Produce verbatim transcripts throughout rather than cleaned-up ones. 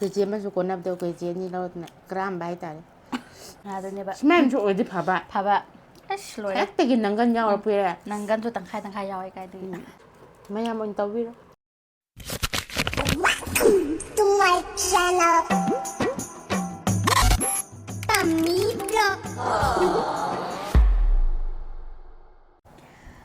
ꯀꯦ G ꯑꯃꯁꯨ ꯀꯣꯟꯅꯕꯗꯣ ꯀꯦ G ꯑꯅꯤ ꯂꯧꯔꯗꯅ ꯀꯔꯥꯝꯕ ꯍꯥꯏꯇꯥꯔꯦ꯫ ꯑꯗꯨꯅꯦꯕ꯫ ꯁꯨꯃꯥꯏꯅꯁꯨ ꯑꯣꯏꯔꯗꯤ ꯐꯕ꯫ ꯐꯕ꯫ ꯑꯁ, ꯂꯣꯏꯔꯦ꯫ ꯈꯔꯛꯇꯒꯤ ꯅꯪꯒꯟ ꯌꯥꯎꯔ ꯄꯨꯔꯦ꯫ ꯅꯪꯒꯟꯁꯨ ꯇꯪꯈꯥꯏ ꯇꯪꯈꯥꯏ ꯌꯥꯎꯋꯦ ꯀꯥꯏꯗꯒꯤ꯫ ꯎꯝ꯫ ꯃꯌꯥꯝ ꯑꯣꯏꯅ ꯇꯧꯕꯤꯔꯣ꯫ To my channel. ꯇꯝꯃꯤ vlog꯫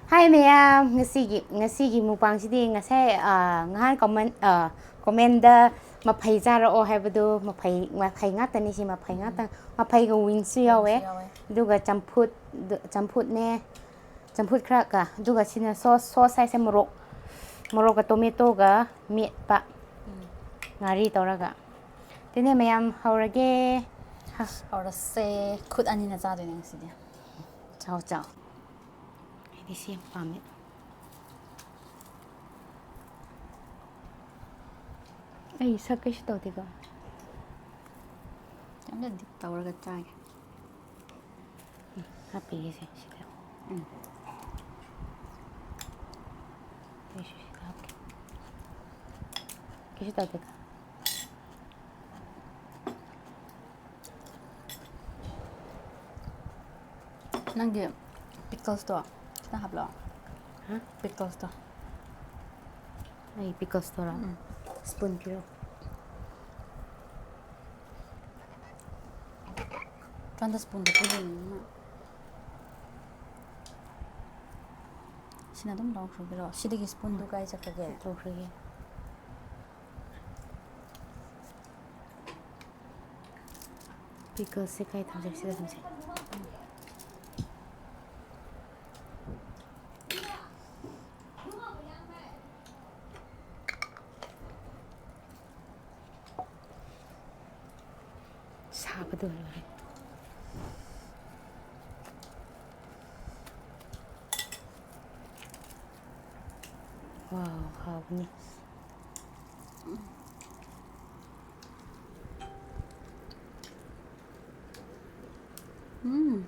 Hi ꯃꯌꯥꯝ, ꯉꯁꯤꯒꯤ, ꯉꯁꯤꯒꯤ mukbangꯁꯤꯗꯤ ꯉꯁꯥꯏ, ꯑ, ꯉꯍꯥꯟ comment, ꯑ, commentꯗ ꯃꯐꯩ ꯆꯥꯔꯛꯑꯣ ꯍꯥꯏꯕꯗꯨ, ꯃꯐꯩ, ꯃꯐꯩ ꯉꯥꯛꯇꯅꯤ ꯁꯤ, ꯃꯐꯩ ꯉꯥꯛꯇ, ꯃꯐꯩꯒ wingꯁꯨ ꯌꯥꯎꯋꯦ꯫ Wingꯁꯨ ꯌꯥꯎꯋꯦ꯫ ꯑꯗꯨꯒ ꯆꯝꯐꯨꯠ, ꯆꯝꯐꯨꯠꯅꯦ, ꯆꯝꯐꯨꯠ ꯈꯔꯒ, ꯑꯗꯨꯒ ꯁꯤꯅ sauce, sauce ꯍꯥꯏꯁꯦ ꯃꯣꯔꯣꯛ, ꯃꯣꯔꯣꯛꯀ tomatoꯒ ꯃꯦꯠꯄ, ꯎꯝ꯫ ꯉꯥꯔꯤ ꯇꯧꯔꯒ꯫ ꯑꯗꯨꯅꯦ ꯃꯌꯥꯝ, ꯍꯧꯔꯒꯦ꯫ ꯍꯧꯔꯁꯦ꯫ ꯈꯨꯠ ꯑꯅꯤꯅ ꯆꯥꯗꯣꯏꯅꯦ ꯉꯁꯤꯗꯤ꯫ ꯆꯥꯎ, ꯆꯥꯎ꯫ ꯑꯩꯗꯤ ꯁꯤ ꯌꯥꯝ ꯄꯥꯝꯃꯦ꯫ ꯑꯩ ꯁꯛ ꯀꯩꯁꯨ ꯇꯧꯗꯦꯀꯣ꯫ ꯈꯤꯇꯪꯗ dip ꯇꯧꯔꯒ ꯆꯥꯒꯦ꯫ ꯎꯝ, ꯍꯥꯞꯄꯤꯒꯦꯁꯦ ꯁꯤꯗ꯫ ꯎꯝ꯫ ꯑꯩꯁꯨ ꯁꯤꯗ ꯍꯥꯞꯀꯦ꯫ ꯀꯩꯁꯨ ꯇꯧꯗꯦꯀꯣ꯫ ꯅꯪꯒꯤ picklesꯇꯣ ꯈꯤꯇꯪ ꯍꯥꯞꯂꯛꯑꯣ꯫ ꯍꯥ? Picklesꯇꯣ꯫ ꯑꯩ picklesꯇꯣꯔꯣ? ꯎꯝ꯫ Spoon ꯄꯤꯔꯣ꯫ ꯀꯥꯟꯗ spoonꯗꯣ ꯄꯤꯗꯣꯏꯅꯤꯅ꯫ ꯁꯤꯅ ꯑꯗꯨꯝ ꯂꯧꯈ꯭ꯔꯒꯦꯔꯣ? ꯁꯤꯗꯒꯤ spoonꯗꯣ ꯀꯥꯏ ꯆꯠꯈ꯭ꯔꯒꯦ? ꯂꯧꯈ꯭ꯔꯒꯦ꯫ Picklesꯁꯦ ꯀꯥꯏ ꯊꯝꯖꯩ? ꯁꯤꯗ ꯊꯝꯖꯩ꯫ ꯁꯥꯕꯗꯣ ꯂꯣꯏꯔꯦ꯫ Wow, ꯍꯥꯎꯕꯅꯤ꯫ ꯎꯝ꯫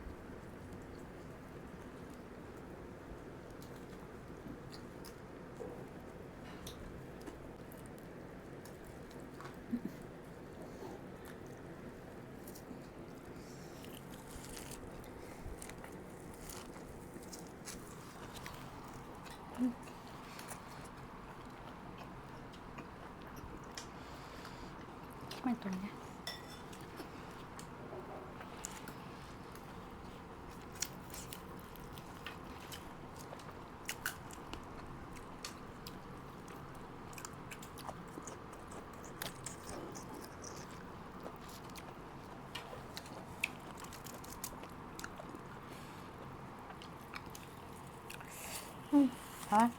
ꯀꯃꯥꯏꯅ ꯇꯧꯔꯤꯒꯦ? ꯎꯝ, ꯍꯥꯎꯋꯦ꯫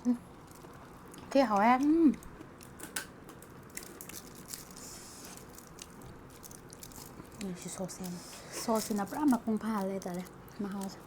ꯎꯝ, ꯊꯤ ꯍꯥꯎꯋꯦ꯫ ꯎꯝ꯫ ꯎꯝ, ꯁꯤ ꯁꯣꯁꯁꯦ ꯌꯦꯡꯉꯣ꯫ ꯁꯣꯁꯁꯤꯅ ꯄꯨꯔꯥ ꯃꯄꯨꯡ ꯐꯥꯍꯜꯂꯦ ꯍꯥꯏꯇꯥꯔꯦ, ꯃꯍꯥꯎꯁꯦ꯫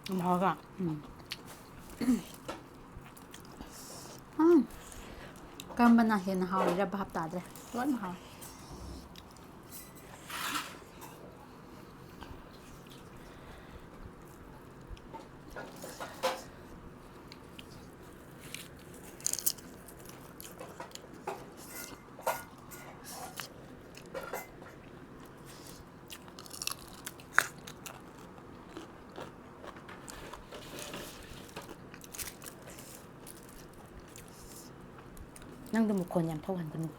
ꯌꯥꯝ ꯍꯥꯎꯔꯒ꯫ ꯎꯝ꯫ ꯎꯝ꯫ ꯀꯔꯝꯕꯅ ꯍꯦꯟꯅ ꯍꯥꯎꯔꯤꯔꯥ ꯚꯥꯞ ꯇꯥꯗ꯭ꯔꯦ꯫ ꯂꯣꯏꯅ ꯍꯥꯎꯋꯦ꯫ ꯅꯪꯗꯣ ꯃꯈꯣꯟ ꯌꯥꯝ ꯊꯣꯛꯍꯟꯒꯅꯨ꯫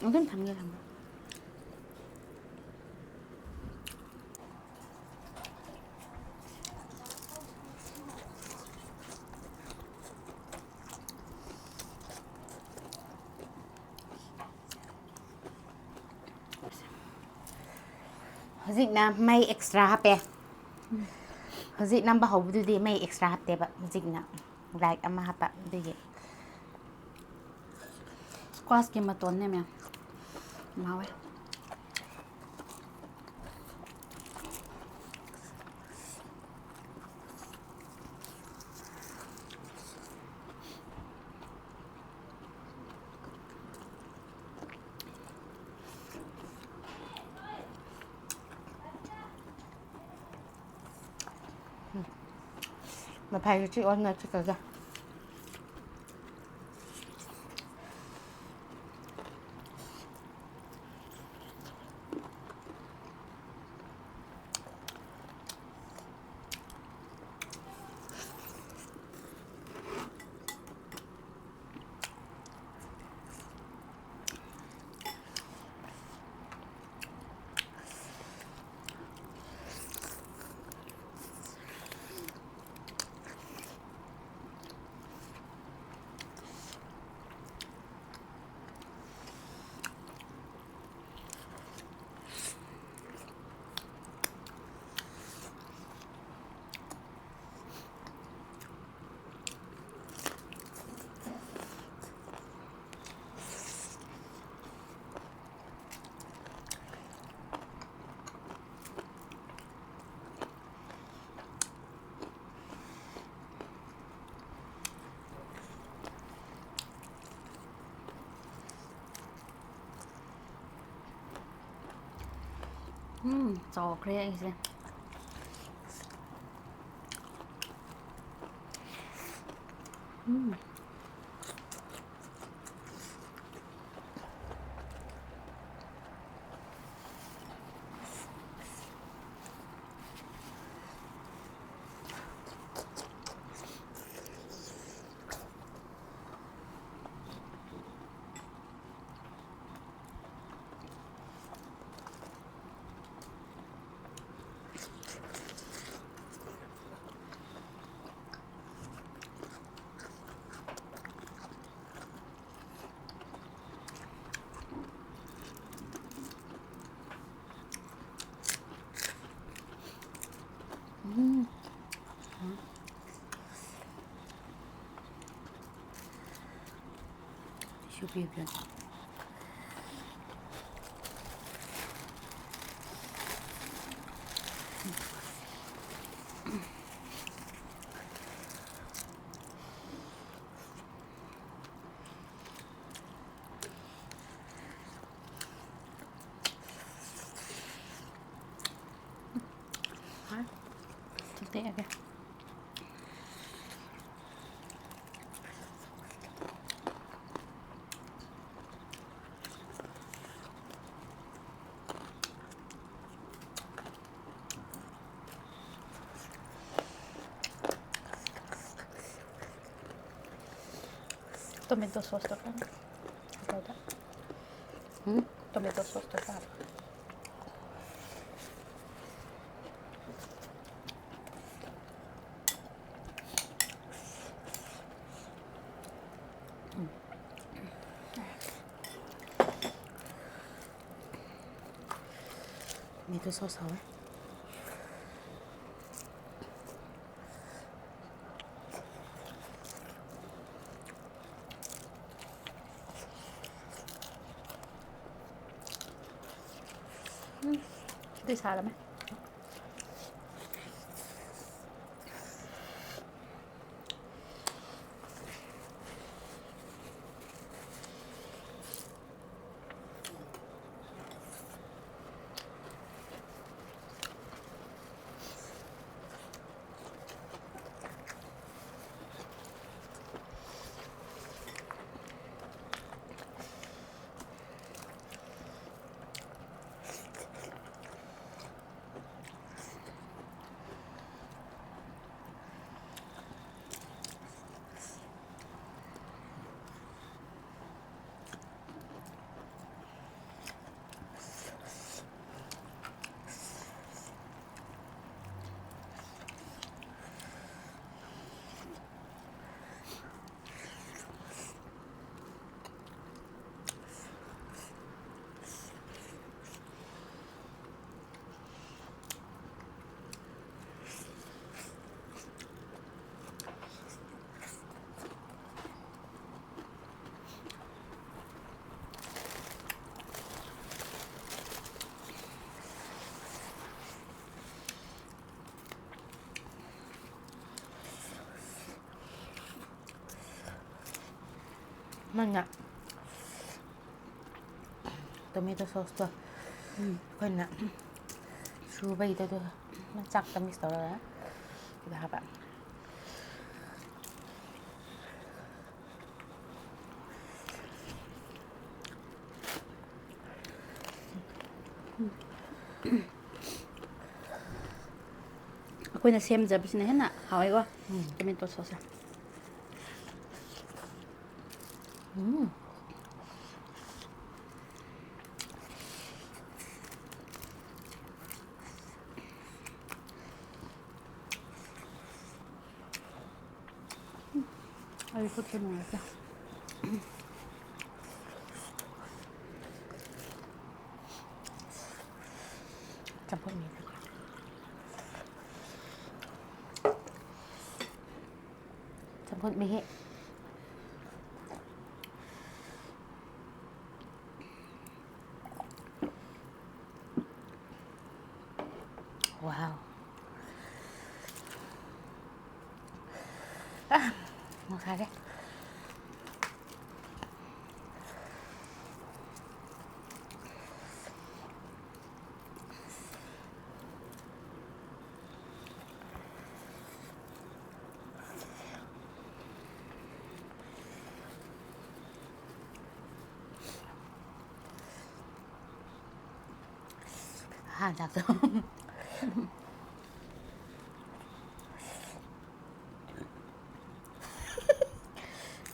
ꯑꯗꯨꯝ ꯊꯝꯒꯦ, ꯊꯝꯃꯣ꯫ ꯍꯧꯖꯤꯛꯅ ꯃꯩ ꯑꯦꯛꯁꯇ꯭ꯔꯥ ꯍꯥꯞꯄꯦ꯫ ꯍꯧꯖꯤꯛ ꯅꯝꯕ ꯍꯧꯕꯗꯨꯗꯤ ꯃꯩ ꯑꯦꯛꯁꯇ꯭ꯔꯥ ꯍꯥꯞꯇꯦꯕ, ꯍꯧꯖꯤꯛꯅ ꯂꯥꯏꯠ ꯑꯃ ꯍꯥꯞꯄ ꯑꯗꯨꯒꯤ꯫ ꯁ꯭ꯀ꯭ꯋꯥꯁꯀꯤ ꯃꯇꯣꯟꯅꯦ ꯃꯌꯥꯝ꯫ ꯌꯥꯝ ꯍꯥꯎꯋꯦ꯫ ꯃꯐꯥꯏꯒ ꯆꯤꯛ ꯑꯣꯟꯅ ꯆꯤꯛꯀꯒ꯫ ꯎꯝ, ꯆꯥꯎꯈ꯭ꯔꯦ ꯑꯩꯁꯦ꯫ ꯎꯝ꯫ ꯄꯤꯕꯤꯌꯨ꯫ ꯍꯣꯏ꯫ ꯊꯨꯗꯦꯛꯑꯒꯦ꯫ Tomato sauce ꯇꯣ ꯈꯔ ꯍꯥꯞꯄꯛꯎꯗ꯫ ꯎꯝ? Tomato sauce ꯇꯣ ꯈꯔ ꯍꯥꯞꯄꯛꯑꯣ꯫ Tomato sauce ꯍꯥꯎꯋꯦ꯫ ꯎꯝ, ꯑꯗꯨꯗꯤ ꯁꯥꯔꯝꯃꯦ꯫ ꯑꯃꯅ tomato sauce ꯇꯣ, ꯎꯝ꯫ ꯑꯩꯈꯣꯏꯅ ꯁꯨꯕꯩꯗꯣ, ꯑꯗꯨ ꯆꯥꯛꯇ mix ꯇꯧꯔꯒ ꯁꯤꯗ ꯍꯥꯞꯄ꯫ ꯑꯩꯈꯣꯏꯅ ꯁꯦꯝꯖꯕꯁꯤꯅ ꯍꯦꯟꯅ ꯍꯥꯎꯋꯦꯀꯣ, ꯎꯝ꯫ Tomato sauce ꯁꯦ꯫ ꯎꯝ꯫ ꯑꯩ ꯈꯨꯠꯁꯦ ꯅꯨꯡꯉꯥꯏꯇꯦ꯫ ꯆꯝꯐꯨꯠ ꯃꯍꯤ꯫ ꯆꯝꯐꯨꯠ ꯃꯍꯤ꯫ Wow꯫ ꯑꯥ, ꯅꯨꯡꯁꯥꯁꯦ꯫ ꯍꯥ, ꯆꯥꯛꯇꯣ꯫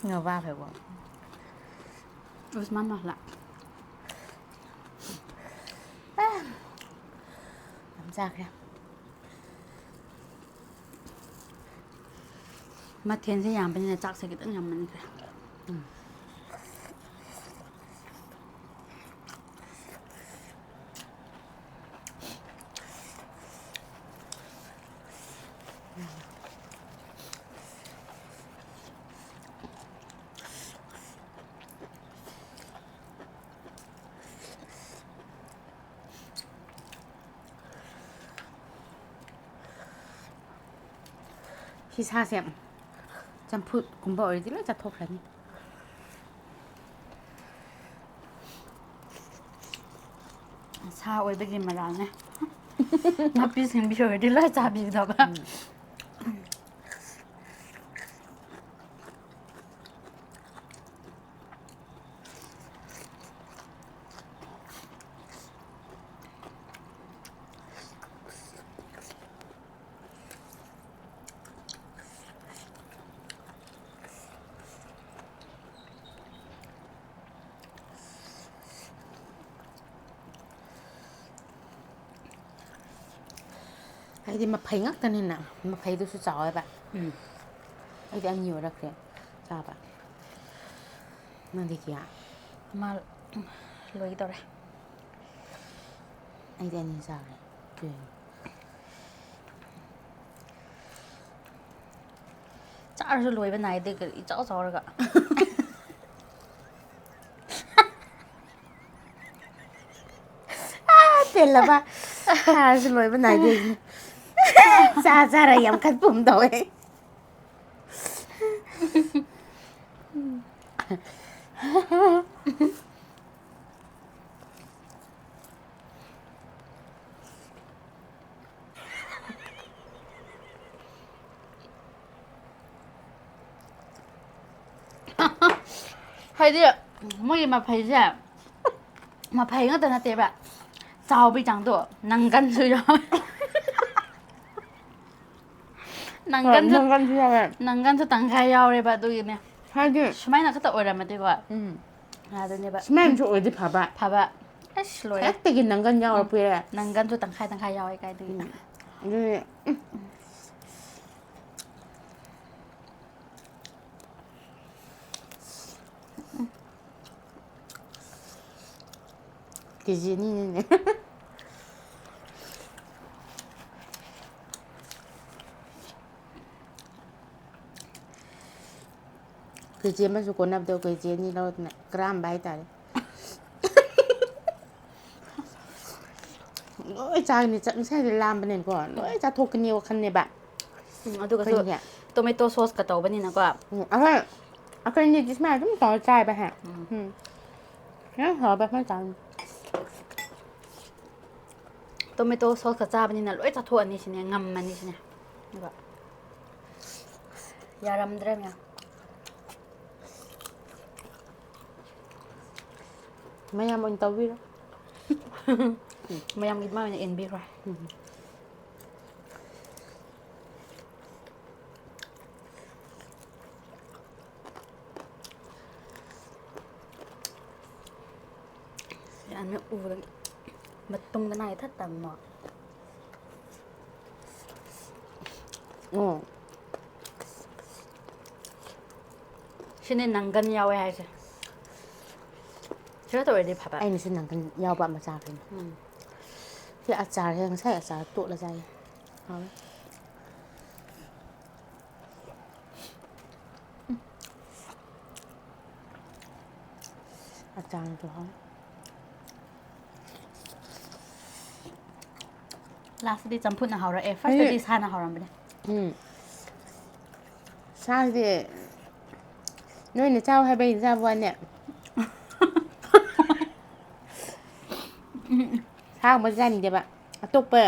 ꯉꯕꯥꯈ꯭ꯔꯦꯀꯣ꯫ ꯎꯁꯃꯥꯟ ꯃꯍꯂꯥ꯫ ꯑꯥ, ꯌꯥꯝ ꯆꯥꯈ꯭ꯔꯦ꯫ ꯃꯊꯦꯜꯁꯦ ꯌꯥꯝꯕꯅꯤꯅ ꯆꯥꯛꯁꯦ ꯈꯤꯇꯪ ꯌꯥꯝꯃꯟꯈ꯭ꯔꯦ꯫ ꯎꯝ꯫ ꯁꯤ ꯁꯥꯁꯦ ꯆꯝꯐꯨꯠꯀꯨꯝꯕ ꯑꯣꯏꯔꯗꯤ ꯂꯣꯏ ꯆꯥꯊꯣꯛꯈ꯭ꯔꯅꯤ꯫ ꯁꯥ ꯑꯣꯏꯕꯒꯤ ꯃꯔꯥꯜꯅꯦ꯫ ꯅꯥꯄꯤ ꯁꯤꯡꯕꯤ ꯑꯣꯏꯔꯗꯤ ꯂꯣꯏ ꯆꯥꯕꯤꯒꯗꯕ꯫ ꯍꯥꯏꯗꯤ ꯃꯐꯩ ꯉꯥꯛꯇꯅꯤꯅ, ꯃꯐꯩꯗꯨꯁꯨ ꯆꯥꯎꯋꯦꯕ꯫ ꯎꯝ꯫ ꯑꯩꯗꯤ ꯑꯅꯤ ꯑꯣꯏꯔꯛꯈ꯭ꯔꯦ ꯆꯥꯕ꯫ ꯅꯪꯗꯤ ꯀꯌꯥ? ꯃꯥ ꯂꯣꯏꯒꯗꯧꯔꯦ꯫ ꯑꯩꯗꯤ ꯑꯅꯤ ꯆꯥꯔꯦ꯫ ꯀꯩꯅꯣ? ꯆꯥꯔꯁꯨ ꯂꯣꯏꯕ ꯅꯥꯏꯗꯦ, ꯀꯔꯤ ꯏꯆꯥꯎ ꯆꯥꯎꯔꯒ꯫ ꯄꯦꯜꯂꯕ꯫ ꯆꯥꯔꯁꯨ ꯂꯣꯏꯕ ꯅꯥꯏꯗꯦ꯫ ꯆꯥ ꯆꯥꯔ ꯌꯥꯝꯈꯠꯄꯒꯨꯝ ꯇꯧꯋꯦ꯫ ꯍꯥꯏꯗꯤ ꯃꯣꯏꯒꯤ ꯃꯐꯩꯁꯦ ꯃꯐꯩ ꯉꯥꯛꯇ ꯅꯠꯇꯦꯕ, ꯆꯥꯎꯕꯩ ꯆꯥꯡꯗꯣ ꯅꯪꯒꯟꯁꯨ ꯌꯥꯎꯋꯦ꯫ ꯍꯣꯏ, ꯅꯪꯒꯟꯁꯨ, ꯅꯪꯒꯟꯁꯨ ꯌꯥꯎꯋꯦ꯫ ꯅꯪꯒꯟꯁꯨ ꯇꯪꯈꯥꯏ ꯌꯥꯎꯔꯦꯕ, ꯑꯗꯨꯒꯤꯅꯦ꯫ ꯍꯥꯏꯗꯤ ꯁꯨꯃꯥꯏꯅ ꯈꯛꯇ ꯑꯣꯏꯔꯝꯃꯗꯤꯀꯣ꯫ ꯎꯝ꯫ ꯑꯗꯨꯅꯦꯕ꯫ ꯁꯨꯃꯥꯏꯅꯁꯨ ꯑꯣꯏꯗꯤ ꯐꯕ꯫ ꯐꯕ꯫ ꯑꯁ, ꯂꯣꯏꯔꯦ꯫ ꯈꯔꯛꯇꯒꯤ ꯅꯪꯒꯟ ꯌꯥꯎꯔꯛꯄ ꯌꯥꯏ꯫ ꯅꯪꯒꯟꯁꯨ ꯇꯪꯈꯥꯏ ꯇꯪꯈꯥꯏ ꯌꯥꯎꯋꯦ ꯀꯥꯏꯗꯒꯤ꯫ ꯎꯝ꯫ ꯑꯗꯨꯅꯦ꯫ ꯎꯝ꯫ ꯀꯦ ꯖꯤ ꯑꯅꯤꯅꯤꯅꯦ꯫ ꯀꯦ ꯖꯤ ꯑꯃꯁꯨ ꯀꯣꯟꯅꯕꯗꯣ ꯀꯦ ꯖꯤ ꯑꯅꯤ ꯂꯧꯔꯗꯅ ꯀꯔꯥꯝꯕ ꯍꯥꯏꯇꯥꯔꯦ꯫ ꯂꯣꯏ ꯆꯥꯒꯅꯤ, ꯆꯥꯛ ꯉꯁꯥꯏꯗ ꯂꯥꯝꯕꯅꯦꯀꯣ, ꯂꯣꯏ ꯆꯥꯊꯣꯛꯀꯅꯤ ꯋꯥꯈꯜꯅꯦꯕ꯫ ꯎꯝ, ꯑꯗꯨꯒꯁꯨ ꯑꯩꯈꯣꯏꯅꯤꯁꯦ꯫ Tomato sauce ꯀ ꯇꯧꯕꯅꯤꯅꯀꯣ꯫ ꯎꯝ, ꯑꯩꯈꯣꯏ, ꯑꯩꯈꯣꯏꯅꯤꯗꯤ ꯁꯨꯃꯥꯏꯅ ꯑꯗꯨꯝ ꯇꯧꯔ ꯆꯥꯏꯕ ꯍꯦ꯫ ꯎꯝ꯫ ꯎꯝ꯫ ꯌꯥꯝ ꯍꯥꯎꯕ ꯁꯨꯃꯥꯏꯅ ꯆꯥꯕꯅꯤ꯫ Tomato sauce ꯈꯛ ꯆꯥꯕꯅꯤꯅ ꯂꯣꯏ ꯆꯥꯊꯣꯛꯑꯅꯤ ꯁꯤꯅꯦ, ꯉꯝꯃꯅꯤ ꯁꯤꯅꯦ꯫ ꯑꯗꯨꯒ ꯌꯥꯔꯝꯗ꯭ꯔꯦ ꯃꯌꯥꯝ꯫ ꯃꯌꯥꯝ ꯑꯣꯏꯅ ꯇꯧꯕꯤꯔꯣ꯫ ꯃꯌꯥꯝꯒꯤ ꯃꯥ ꯑꯣꯏꯅ ꯏꯟꯕꯤꯔꯣ꯫ ꯎꯝ꯫ ꯌꯥꯝꯅ ꯎꯕꯗ ꯃꯇꯨꯝꯗ ꯅꯥꯏ ꯊꯠꯇꯕꯃꯣ꯫ ꯎꯝ꯫ ꯁꯤꯅꯦ ꯅꯪꯒꯟ ꯌꯥꯎꯋꯦ ꯍꯥꯏꯁꯦ꯫ ꯁꯤ ꯈꯛꯇ ꯑꯣꯏꯔꯗꯤ ꯐꯕ꯫ ꯑꯩꯅꯁꯨ ꯅꯪꯒꯟ ꯌꯥꯎꯕ ꯑꯃ ꯆꯥꯈ꯭ꯔꯦꯅꯦ꯫ ꯎꯝ꯫ ꯁꯤ ꯑꯆꯥꯔꯁꯦ ꯉꯁꯥꯏ ꯑꯆꯥꯔ ꯇꯣꯠꯂ ꯆꯥꯏꯌꯦ꯫ ꯍꯥꯎꯋꯦ꯫ ꯑꯆꯥꯔꯗꯣ ꯍꯥꯎꯋꯦ꯫ ꯂꯥꯁꯇꯗꯤ ꯆꯝꯐꯨꯠꯅ ꯍꯧꯔꯛꯑꯦ꯫ ꯐꯥꯔꯁꯇꯗꯤ ꯁꯥꯅ ꯍꯧꯔꯝꯕꯅꯦ꯫ ꯎꯝ꯫ ꯁꯥꯁꯦ ꯅꯣꯏꯅ ꯆꯥꯎ ꯍꯥꯏꯕꯩ ꯆꯥꯕ ꯋꯥꯅꯦ꯫ ꯎꯝ꯫ ꯁꯥꯒꯨꯝꯕ ꯆꯥꯅꯤꯡꯗꯦꯕ꯫ ꯑꯇꯣꯞꯄ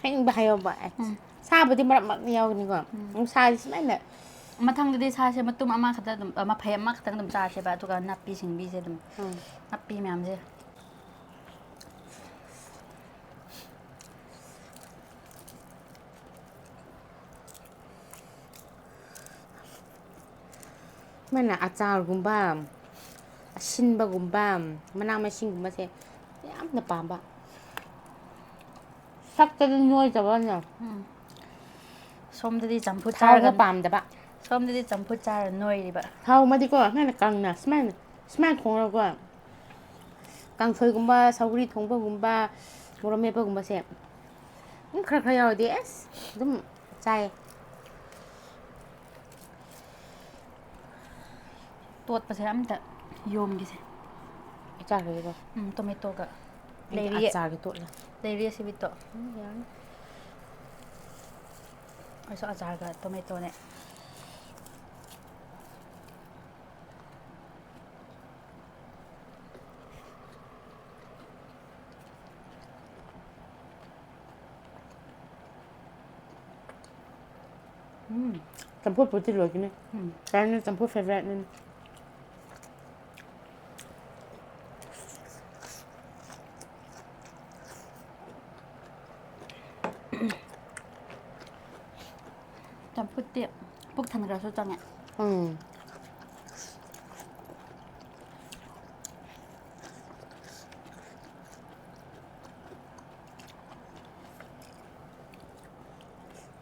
ꯍꯥꯏꯅꯤꯡꯕ ꯍꯥꯏꯌꯣꯕ꯫ ꯎꯝ꯫ ꯁꯥꯕꯨꯗꯤ ꯃꯔꯛ ꯃꯔꯛꯇ ꯌꯥꯎꯒꯅꯤꯀꯣ꯫ ꯎꯝ꯫ ꯅꯨꯡꯁꯥꯁꯦ ꯁꯨꯃꯥꯏꯅ ꯃꯊꯪꯗꯗꯤ ꯁꯥꯁꯦ ꯃꯇꯨꯝ ꯑꯃꯈꯛꯇ ꯑꯗꯨꯝ, ꯑ, ꯃꯐꯩ ꯑꯃꯈꯛꯇꯪ ꯑꯗꯨꯝ ꯆꯥꯁꯦꯕ, ꯑꯗꯨꯒ ꯅꯥꯄꯤ ꯁꯤꯡꯕꯤꯁꯦ ꯑꯗꯨꯝ, ꯎꯝ꯫ ꯅꯥꯄꯤ ꯃꯌꯥꯝꯁꯦ꯫ ꯃꯥꯅ ꯑꯆꯥꯔꯒꯨꯝꯕ, ꯑꯁꯤꯟꯕꯒꯨꯝꯕ, ꯃꯅꯥ ꯃꯁꯤꯡꯒꯨꯝꯕꯁꯦ ꯌꯥꯝꯅ ꯄꯥꯝꯕ꯫ ꯁꯛꯇꯗꯤ ꯅꯣꯏꯗꯕꯅ꯫ ꯎꯝ꯫ ꯁꯣꯝꯗꯗꯤ ꯆꯝꯐꯨꯠ ꯊꯥꯎꯒ ꯆꯥꯔꯒ, ꯄꯥꯝꯗꯕ꯫ ꯁꯣꯝꯗꯗꯤ ꯆꯝꯐꯨꯠ ꯆꯥꯔ ꯅꯣꯏꯔꯤꯕ꯫ ꯊꯥꯎ ꯑꯃꯗꯤꯀꯣ ꯁꯨꯃꯥꯏꯅ ꯀꯪꯅ ꯁꯨꯃꯥꯏꯅ, ꯁꯨꯃꯥꯏꯅ ꯊꯣꯡꯉꯒꯀꯣ, ꯀꯥꯡꯁꯣꯏꯒꯨꯝꯕ, ꯁꯧꯒ꯭ꯔꯤ ꯊꯣꯡꯕꯒꯨꯝꯕ, ꯃꯣꯔꯣꯛ ꯃꯦꯠꯄꯒꯨꯝꯕꯁꯦ ꯑꯗꯨꯝ ꯈꯔ ꯈꯔ ꯌꯥꯎꯔꯗꯤ ꯑꯁ ꯑꯗꯨꯝ ꯆꯥꯏꯌꯦ꯫ ꯇꯣꯠꯄꯁꯦ ꯑꯝꯇ ꯌꯣꯝꯒꯤꯁꯦ꯫ ꯑꯆꯥꯔꯒꯤꯔꯣ? ꯎꯝ, ꯇꯣꯃꯦꯇꯣꯒ꯫ ꯑꯩꯗꯤ ꯂꯩꯔꯤꯌꯦ꯫ ꯑꯆꯥꯔꯒꯤ ꯇꯣꯠꯂꯦ꯫ ꯂꯩꯔꯤꯌꯦ ꯁꯤꯕꯤꯠꯇꯣ꯫ ꯎꯝ, ꯌꯥꯔꯅꯤ꯫ ꯑꯩꯁꯨ ꯑꯆꯥꯔꯒ ꯇꯣꯃꯦꯇꯣꯅꯦ꯫ ꯆꯝꯐꯨꯠꯄꯨꯗꯤ ꯂꯣꯏꯈꯤꯅꯤ꯫ ꯎꯝ꯫ ꯀꯔꯝꯅ ꯆꯝꯐꯨꯠ favourite ꯅꯤ꯫ ꯆꯝꯐꯨꯠꯇꯤ ꯄꯨꯛ ꯊꯟꯈ꯭ꯔꯁꯨ ꯆꯪꯉꯦ꯫ ꯎꯝ꯫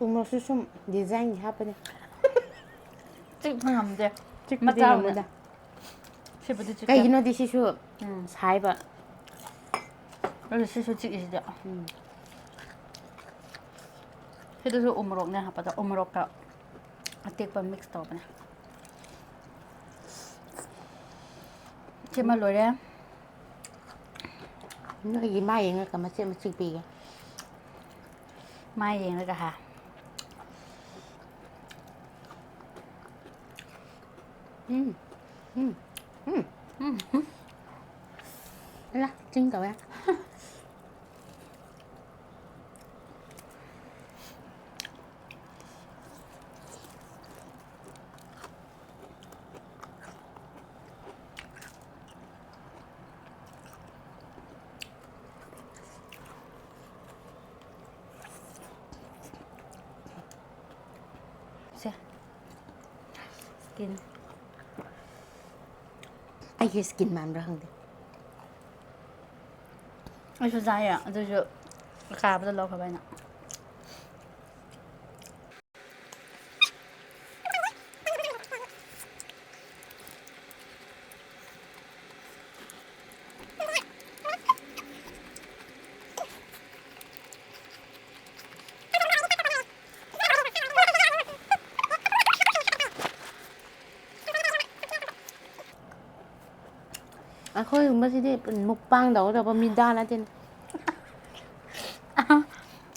ꯎꯃꯣꯔꯣꯛꯁꯨ ꯁꯨꯝ designꯒꯤ ꯍꯥꯞꯄꯅꯦ꯫ ꯆꯤꯛꯄ ꯉꯝꯗꯦ꯫ ꯆꯤꯛꯄꯗꯤ ꯃꯆꯥ ꯑꯣꯏꯅ꯫ ꯉꯝꯃꯣꯏꯗ꯫ ꯁꯤꯕꯨꯗꯤ ꯆꯤꯛꯇꯦ꯫ ꯀꯩꯒꯤꯅꯣꯗꯤ ꯁꯤꯁꯨ ꯎꯝ꯫ ꯁꯥꯏꯕ꯫ ꯑꯗꯨ ꯁꯤꯁꯨ ꯆꯤꯛꯏꯁꯤꯗꯤ꯫ ꯎꯝ꯫ ꯁꯤꯗꯁꯨ ꯎꯃꯣꯔꯣꯛꯅꯦ ꯍꯥꯞꯄꯗ, ꯎꯃꯣꯔꯣꯛꯀ ꯑꯇꯦꯛꯄ mix ꯇꯧꯕꯅꯦ꯫ ꯁꯤꯃ ꯂꯣꯏꯔꯦ꯫ ꯅꯣꯏꯒꯤ ꯃꯥ ꯌꯦꯡꯉꯒ ꯃꯆꯦꯠ ꯃꯆꯦꯠ ꯄꯤꯒꯦ꯫ ꯃꯥ ꯌꯦꯡꯉꯒ ꯍꯥ꯫ ꯎꯝ, ꯎꯝ, ꯎꯝ꯫ ꯎꯝ꯫ ꯑꯂꯥ, ꯆꯤꯡ ꯇꯧꯋꯦ꯫ ꯁꯦ꯫ Skin꯫ ꯑꯩꯒꯤ skin ꯃꯥꯟꯕ꯭ꯔꯥ ꯈꯪꯗꯦ꯫ ꯑꯩꯁꯨ ꯆꯥꯏꯌꯦ, ꯑꯗꯨꯁꯨ ꯑꯀꯥꯕꯗꯣ ꯂꯧꯈ꯭ꯔꯕ ꯑꯩꯅ꯫ ꯑꯩꯈꯣꯏꯒꯨꯝꯕꯁꯤꯗꯤ mukbang ꯇꯧꯒꯗꯧꯕ ꯃꯤꯗꯥ ꯅꯠꯇꯦꯅꯦ꯫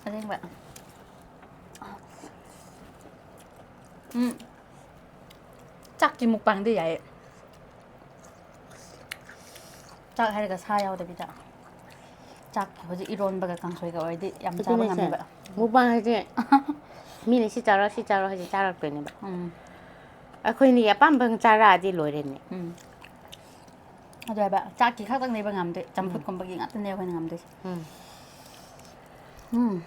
ꯑꯁꯦꯡꯕ꯫ ꯎꯝ꯫ ꯆꯥꯛꯀꯤ mukbangꯗꯤ ꯌꯥꯏꯌꯦ꯫ ꯆꯥꯛ ꯍꯥꯏꯔꯒ ꯁꯥ ꯌꯥꯎꯗꯕꯤꯗ꯫ ꯆꯥꯛꯀꯤ ꯍꯧꯖꯤꯛ ꯏꯔꯣꯟꯕꯒ ꯀꯥꯡꯁꯣꯏꯒ ꯑꯣꯏꯔꯗꯤ ꯌꯥꯝ ꯆꯥꯕ ꯑꯗꯨꯅꯦꯁꯦ꯫ ꯉꯝꯃꯦꯕ꯫ Mukbang ꯍꯥꯏꯁꯦ ꯃꯤꯅ ꯁꯤ ꯆꯥꯔꯣ, ꯁꯤ ꯆꯥꯔꯣ ꯍꯥꯏꯁꯦ ꯆꯥꯔꯛꯇꯣꯏꯅꯦꯕ꯫ ꯎꯝ ꯑꯩꯈꯣꯏꯅ ꯑꯄꯥꯝꯕ ꯆꯥꯔꯛꯑꯗꯤ ꯂꯣꯏꯔꯦꯅꯦ꯫ ꯎꯝ ꯑꯗꯨ ꯍꯥꯏꯕ, ꯆꯥꯛꯀꯤ ꯈꯛꯇꯪ ꯂꯩꯕ ꯉꯝꯗꯦ, ꯆꯝꯐꯨꯠꯀꯨꯝꯕꯒꯤ ꯉꯥꯛꯇꯅꯦ ꯑꯩꯈꯣꯏꯅ ꯉꯝꯗꯣꯏꯁꯦ꯫ ꯎꯝ꯫ ꯎꯝ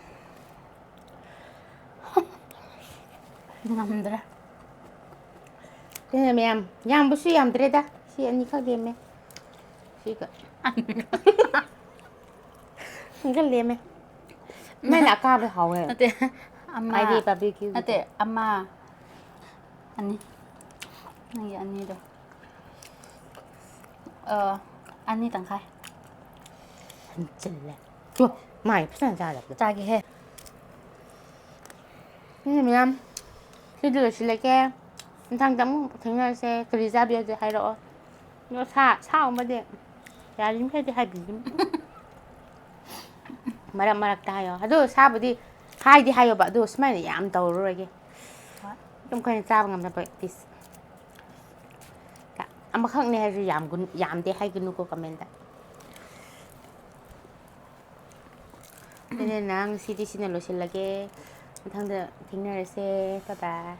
ꯉꯝꯗ꯭ꯔꯦ꯫ ꯁꯤꯅ ꯃꯌꯥꯝ ꯌꯥꯝꯕꯁꯨ ꯌꯥꯝꯗ꯭ꯔꯦꯗ, ꯁꯤ ꯑꯅꯤꯈꯛ ꯂꯦꯝꯃꯦ꯫ ꯁꯤꯒ ꯁꯤꯒ ꯂꯦꯝꯃꯦ꯫ ꯃꯥꯏꯅ ꯑꯀꯥꯕ ꯍꯥꯎꯋꯦ꯫ ꯅꯠꯇꯦ, ꯑꯃ ꯍꯥꯏꯗꯤ ꯕꯥꯔꯕꯤꯀ꯭ꯌꯨꯒꯤꯗꯣ꯫ ꯅꯠꯇꯦ, ꯑꯃ ꯑꯅꯤ, ꯅꯪꯒꯤ ꯑꯅꯤꯗꯣ꯫ ꯑ, ꯑꯅꯤ ꯇꯪꯈꯥꯏ꯫ ꯍꯟꯖꯤꯜꯂꯦ꯫ ꯇꯨ, ꯃꯥꯏ ꯐꯖꯅ ꯆꯥꯗꯕꯗꯣ꯫ ꯆꯥꯒꯦꯍꯦ꯫ ꯁꯤꯅ ꯃꯌꯥꯝ ꯁꯤꯗ ꯂꯣꯏꯁꯤꯜꯂꯒꯦ꯫ ꯃꯊꯪꯗ ꯑꯃꯨꯛ ꯊꯦꯡꯅꯔꯁꯦ꯫ ꯀꯔꯤ ꯆꯥꯕꯤꯌꯣꯗꯤ ꯍꯥꯏꯔꯛꯑꯣ꯫ ꯑꯗꯣ ꯁꯥ ꯁꯥꯒꯨꯝꯕꯗꯤ ꯌꯥꯔꯤꯃꯈꯩꯗꯤ ꯍꯥꯏꯕꯤꯒꯅꯨ꯫ ꯃꯔꯛ ꯃꯔꯛꯇ ꯍꯥꯏꯌꯣ꯫ ꯑꯗꯣ ꯁꯥꯕꯨꯗꯤ ꯍꯥꯏꯗꯤ ꯍꯥꯏꯌꯣꯕ, ꯑꯗꯣ ꯁꯨꯃꯥꯏꯅ ꯌꯥꯝ ꯇꯧꯔꯔꯣꯏꯒꯦ꯫ ꯍꯣꯏ꯫ ꯑꯗꯨꯝ ꯑꯩꯈꯣꯏꯅ ꯆꯥꯕ ꯉꯝꯅꯕ ꯄꯤꯁ꯫ ꯑꯃꯈꯛꯅꯦ ꯍꯥꯏꯔꯁꯨ ꯌꯥꯝꯒꯨꯟ- ꯌꯥꯝꯗꯦ ꯍꯥꯏꯒꯅꯨꯀꯣ ꯀꯃꯦꯟꯗ꯫ ꯑꯗꯨꯅ ꯉꯁꯤꯗꯤ ꯁꯤꯅ ꯂꯣꯏꯁꯤꯜꯂꯒꯦ꯫ ꯃꯊꯪꯗ ꯊꯦꯡꯅꯔꯁꯦ꯫ Bye bye꯫